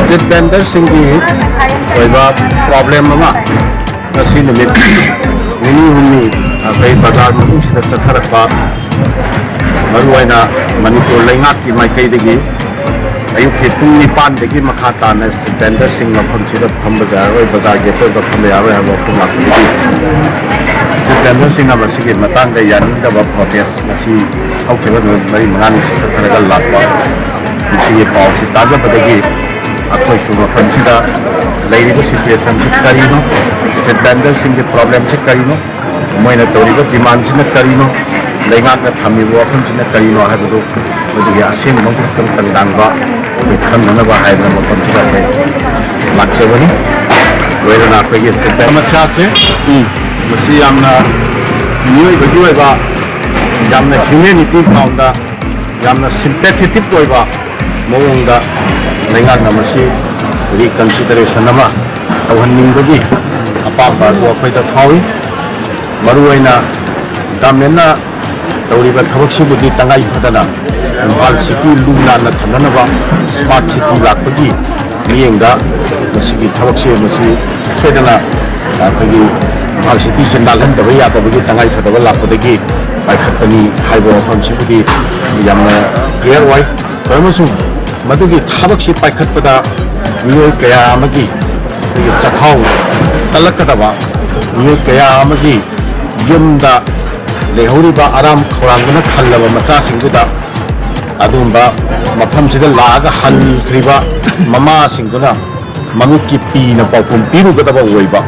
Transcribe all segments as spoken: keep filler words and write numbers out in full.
Street ꯚꯦꯟꯗꯔꯁꯤꯡꯒꯤ ꯑꯣꯏꯕ problem ꯑꯃ ꯉꯁꯤ ꯅꯨꯃꯤꯠ ꯅꯤꯅꯤ ꯍꯨꯝꯅꯤ ꯑꯩꯈꯣꯏ ꯕꯖꯥꯔ ꯃꯅꯨꯡꯁꯤꯗ ꯆꯠꯊꯔꯛꯄ, ꯃꯔꯨꯑꯣꯏꯅ ꯃꯅꯤꯄꯨꯔ ꯂꯩꯉꯥꯛꯀꯤ ꯃꯥꯏꯀꯩꯗꯒꯤ ꯑꯌꯨꯛꯀꯤ ꯄꯨꯡ ꯅꯤꯄꯥꯟꯗꯒꯤ ꯃꯈꯥ ꯇꯥꯅ ꯁ꯭ꯇ꯭ꯔꯤꯠ ꯚꯦꯟꯗꯔꯁꯤꯡ ꯃꯐꯝꯁꯤꯗ ꯐꯝꯕ ꯌꯥꯔꯔꯣꯏ, ꯕꯖꯥꯔꯒꯤ ꯑꯀꯣꯏꯕ ꯐꯝꯕ ꯌꯥꯔꯔꯣꯏ ꯍꯥꯏꯕ ꯋꯥꯐꯝ ꯂꯥꯛꯄꯗꯒꯤ ꯁ꯭ꯇ꯭ꯔꯤꯠ ꯚꯦꯟꯗꯔꯁꯤꯡꯅ ꯃꯁꯤꯒꯤ ꯃꯇꯥꯡꯗ ꯌꯥꯅꯤꯡꯗꯕ ꯄ꯭ꯔꯣꯇꯦꯁ ꯉꯁꯤ ꯍꯧꯈꯤꯕ ꯅꯨꯃꯤꯠ ꯃꯔꯤ ꯃꯉꯥꯅꯤ ꯆꯠꯊꯔꯒ ꯂꯥꯛꯄ꯫ ꯃꯁꯤꯒꯤ ꯄꯥꯎꯁꯤ ꯇꯥꯖꯕꯗꯒꯤ ꯑꯩꯈꯣꯏꯁꯨ ꯃꯐꯝꯁꯤꯗ ꯂꯩꯔꯤꯕ ꯁꯤꯆꯨꯋꯦꯁꯟꯁꯤ ꯀꯔꯤꯅꯣ, ꯁ꯭ꯇ꯭ꯔꯤꯠ ꯚꯦꯟꯗꯔꯁꯤꯡꯒꯤ ꯄ꯭ꯔꯣꯕ꯭ꯂꯦꯝꯁꯤ ꯀꯔꯤꯅꯣ, ꯃꯣꯏꯅ ꯇꯧꯔꯤꯕ ꯗꯤꯃꯥꯟꯁꯤꯅ ꯀꯔꯤꯅꯣ, ꯂꯩꯉꯥꯛꯅ ꯊꯝꯃꯤꯕ ꯋꯥꯐꯝꯁꯤꯅ ꯀꯔꯤꯅꯣ ꯍꯥꯏꯕꯗꯨ ꯃꯗꯨꯒꯤ ꯑꯁꯦꯡꯕ ꯃꯈꯨꯠꯇ ꯇꯪꯗꯥꯡꯕ ꯑꯩꯈꯣꯏ ꯈꯪꯅꯅꯕ ꯍꯥꯏꯗꯅ ꯃꯐꯝꯁꯤꯗ ꯑꯩꯈꯣꯏ ꯂꯥꯛꯆꯕꯅꯤ꯫ ꯂꯣꯏꯅꯅ ꯑꯩꯈꯣꯏꯒꯤ ꯁ꯭ꯇꯦꯠ ꯁꯃꯁ꯭ꯌꯥꯁꯦ ꯃꯁꯤ ꯌꯥꯝꯅ ꯃꯤꯑꯣꯏꯕꯒꯤ ꯑꯣꯏꯕ, ꯌꯥꯝꯅ ꯍ꯭ꯌꯨꯃꯦꯅꯤꯇꯤ ꯒ꯭ꯔꯥꯎꯟꯗ, ꯌꯥꯝꯅ ꯁꯤꯝꯄꯦꯊꯦꯇꯤꯛ ꯑꯣꯏꯕ ꯃꯑꯣꯡꯗ ꯂꯩꯉꯥꯛꯅ ꯃꯁꯤ ꯔꯤꯀꯟꯁꯤꯗꯔꯦꯁꯟ ꯑꯃ ꯇꯧꯍꯟꯅꯤꯡꯕꯒꯤ ꯑꯄꯥꯝꯕ ꯑꯗꯨ ꯑꯩꯈꯣꯏꯗ ꯐꯥꯎꯏ꯫ ꯃꯔꯨꯑꯣꯏꯅ ꯒꯃꯦꯟꯅ ꯇꯧꯔꯤꯕ ꯊꯕꯛꯁꯤꯕꯨꯗꯤ ꯇꯉꯥꯏ ꯐꯗꯅ ꯏꯝꯐꯥꯜ ꯁꯤꯇꯤ ꯂꯨ ꯅꯥꯟꯅ ꯊꯝꯅꯅꯕ ꯁ꯭ꯃꯥꯔꯠ ꯁꯤꯇꯤ ꯂꯥꯛꯄꯒꯤ ꯃꯤꯠꯌꯦꯡꯗ ꯃꯁꯤꯒꯤ ꯊꯕꯛꯁꯦ ꯃꯁꯤ ꯁꯣꯏꯗꯅ ꯑꯩꯈꯣꯏꯒꯤ ꯏꯝꯐꯥꯜ ꯁꯤꯇꯤꯁꯦ ꯅꯥꯜꯍꯟꯗꯕ ꯌꯥꯗꯕꯒꯤ ꯇꯉꯥꯏ ꯐꯗꯕ ꯂꯥꯛꯄꯗꯒꯤ ꯄꯥꯏꯈꯠꯄꯅꯤ ꯍꯥꯏꯕ ꯋꯥꯐꯝꯁꯤꯕꯨꯗꯤ ꯌꯥꯝꯅ ꯀ꯭ꯂꯤꯌꯥꯔ ꯑꯣꯏ꯫ ꯑꯃꯁꯨꯡ ꯃꯗꯨꯒꯤ ꯊꯕꯛꯁꯤ ꯄꯥꯏꯈꯠꯄꯗ ꯃꯤꯑꯣꯏ ꯀꯌꯥ ꯑꯃꯒꯤ ꯑꯩꯈꯣꯏꯒꯤ ꯆꯥꯛꯈꯥꯎ ꯀꯜꯂꯛꯀꯗꯕ, ꯃꯤꯑꯣꯏ ꯀꯌꯥ ꯑꯃꯒꯤ ꯌꯨꯝꯗ ꯂꯩꯍꯧꯔꯤꯕ ꯑꯔꯥꯝ ꯈꯧꯔꯥꯡꯕꯅ ꯊꯜꯂꯕ ꯃꯆꯥꯁꯤꯡꯗꯨꯗ ꯑꯗꯨꯒꯨꯝꯕ ꯃꯐꯝꯁꯤꯗ ꯂꯥꯛꯑꯒ ꯍꯟꯈ꯭ꯔꯤꯕ ꯃꯃꯥꯁꯤꯡꯗꯨꯅ ꯃꯃꯤꯠꯀꯤ ꯄꯤꯅ ꯄꯥꯎꯈꯨꯝ ꯄꯤꯔꯨꯒꯗꯕ ꯑꯣꯏꯕ,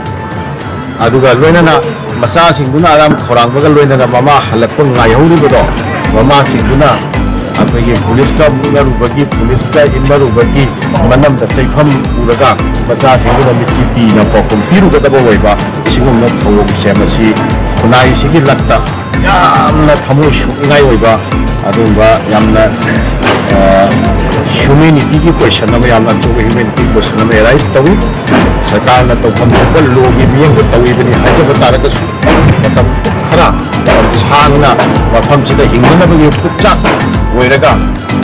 ꯑꯗꯨꯒ ꯂꯣꯏꯅꯅ ꯃꯆꯥꯁꯤꯡꯗꯨꯅ ꯑꯔꯥꯝ ꯈꯧꯔꯥꯡꯕꯒ ꯂꯣꯏꯅꯅ ꯃꯃꯥ ꯍꯜꯂꯛꯄ ꯉꯥꯏꯍꯧꯔꯤꯕꯗꯣ, ꯃꯃꯥꯁꯤꯡꯗꯨꯅ ꯑꯩꯈꯣꯏꯒꯤ ꯄꯨꯂꯤꯁꯀ ꯃꯨꯛꯅꯔꯨꯕꯒꯤ, ꯄꯨꯂꯤꯁꯀ ꯏꯟꯅꯔꯨꯕꯒꯤ ꯃꯅꯝꯗ ꯆꯩꯐꯝ ꯎꯔꯒ ꯃꯆꯥꯁꯤꯡꯗꯨꯅ ꯃꯤꯠꯀꯤ ꯄꯤꯅ ꯄꯥꯎꯈꯨꯝ ꯄꯤꯔꯨꯒꯗꯕ ꯑꯣꯏꯕ ꯁꯤꯒꯨꯝꯕ ꯊꯧꯑꯣꯡꯁꯦ ꯃꯁꯤ ꯈꯨꯟꯅꯥꯏꯁꯤꯒꯤ ꯂꯛꯇ ꯌꯥꯝꯅ ꯊꯃꯣꯏ ꯁꯣꯛꯅꯤꯡꯉꯥꯏ ꯑꯣꯏꯕ, ꯑꯗꯨꯒꯨꯝꯕ ꯌꯥꯝꯅ ꯍ꯭ꯌꯨꯃꯦꯅꯤꯇꯤꯒꯤ ꯀꯣꯏꯁꯟ ꯑꯃ, ꯌꯥꯝꯅ ꯑꯆꯧꯕ ꯍ꯭ꯌꯨꯃꯦꯅꯤꯇꯤꯒꯤ ꯀꯣꯏꯁꯟ ꯑꯃ ꯑꯦꯔꯥꯏꯁ ꯇꯧꯏ꯫ ꯁꯔꯀꯥꯔꯅ ꯇꯧꯐꯝ ꯊꯣꯛꯄ ꯂꯣꯒꯤ ꯃꯤꯠꯌꯦꯡꯗ ꯇꯧꯔꯤꯕꯅꯤ ꯍꯥꯏꯖꯕ ꯇꯥꯔꯒꯁꯨ, ꯃꯇꯝ ꯈꯔ ꯁꯥꯡꯅ ꯃꯐꯝꯁꯤꯗ ꯍꯤꯡꯅꯅꯕꯒꯤ ꯄꯨꯛꯆꯥꯛ ꯑꯣꯏꯔꯒ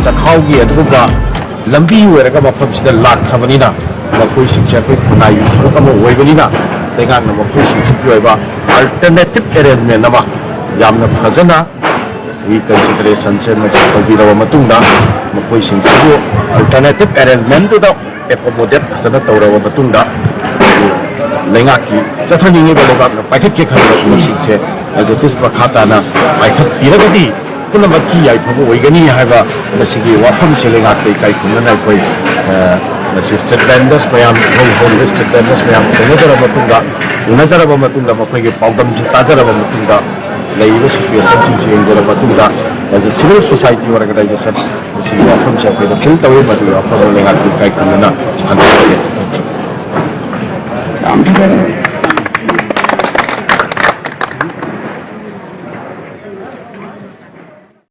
ꯆꯥꯛꯈꯥꯎꯒꯤ ꯑꯗꯨꯒꯨꯝꯕ ꯂꯝꯕꯤ ꯑꯣꯏꯔꯒ ꯃꯐꯝꯁꯤꯗ ꯂꯥꯛꯈ꯭ꯔꯕꯅꯤꯅ, ꯃꯈꯣꯏꯁꯤꯡꯁꯦ ꯑꯩꯈꯣꯏ ꯈꯨꯟꯅꯥꯏꯒꯤ ꯁꯔꯨꯛ ꯑꯃ ꯑꯣꯏꯕꯅꯤꯅ, ꯂꯩꯉꯥꯛꯅ ꯃꯈꯣꯏꯁꯤꯡꯁꯤꯒꯤ ꯑꯣꯏꯕ alternative arrangement ꯑꯃ ꯌꯥꯝꯅ ꯐꯖꯅ consideration ꯁꯦ ꯃꯁꯤ ꯇꯧꯕꯤꯔꯕ ꯃꯇꯨꯡꯗ, ꯃꯈꯣꯏꯁꯤꯡꯁꯤꯕꯨ alternative arrangement ꯗꯨꯗ accommodate ꯐꯖꯅ ꯇꯧꯔꯕ ꯃꯇꯨꯡꯗ, ꯂꯩꯉꯥꯛꯀꯤ ꯆꯠꯊꯅꯤꯡꯉꯤꯕ, ꯂꯩꯕꯥꯛꯅ ꯄꯥꯏꯈꯠꯀꯦ ꯈꯟꯕ ꯊꯕꯛꯁꯤꯡꯁꯦ as it is ꯃꯈꯥ ꯇꯥꯅ ꯄꯥꯏꯈꯠꯄꯤꯔꯒꯗꯤ ꯄꯨꯝꯅꯃꯛꯀꯤ ꯌꯥꯏꯐꯕ ꯑꯣꯏꯒꯅꯤ ꯍꯥꯏꯕ ꯃꯁꯤꯒꯤ ꯋꯥꯐꯝꯁꯦ ꯂꯩꯉꯥꯛꯇ ꯏꯀꯥꯏ ꯈꯨꯝꯅꯅ ꯑꯩꯈꯣꯏ, ꯑ, ꯃꯁꯤ street vendors ꯃꯌꯥꯝ, ꯏꯍꯧ ꯍꯧꯔꯤꯕ street vendors ꯃꯌꯥꯝ ꯊꯦꯡꯅꯖꯔꯕ ꯃꯇꯨꯡꯗ, ꯎꯅꯖꯔꯕ ꯃꯇꯨꯡꯗ, ꯃꯈꯣꯏꯒꯤ ꯄꯥꯎꯗꯝꯁꯤꯡ ꯇꯥꯖꯔꯕ ꯃꯇꯨꯡꯗ, ꯂꯩꯔꯤꯕ situation ꯁꯤꯡꯁꯤ ꯌꯦꯡꯖꯔꯕ ꯃꯇꯨꯡꯗ, as a civil society organization ꯃꯁꯤꯒꯤ ꯋꯥꯐꯝꯁꯦ ꯑꯩꯈꯣꯏꯗ feel ꯇꯧꯏ꯫ ꯃꯗꯨꯒꯤ ꯋꯥꯐꯝꯗꯣ ꯂꯩꯉꯥꯛꯀꯤ ꯏꯀꯥꯏ ꯈꯨꯝꯅꯅ ꯍꯟꯗꯣꯛꯆꯒꯦ꯫ ꯌꯥꯝ ꯐꯖꯔꯦ꯫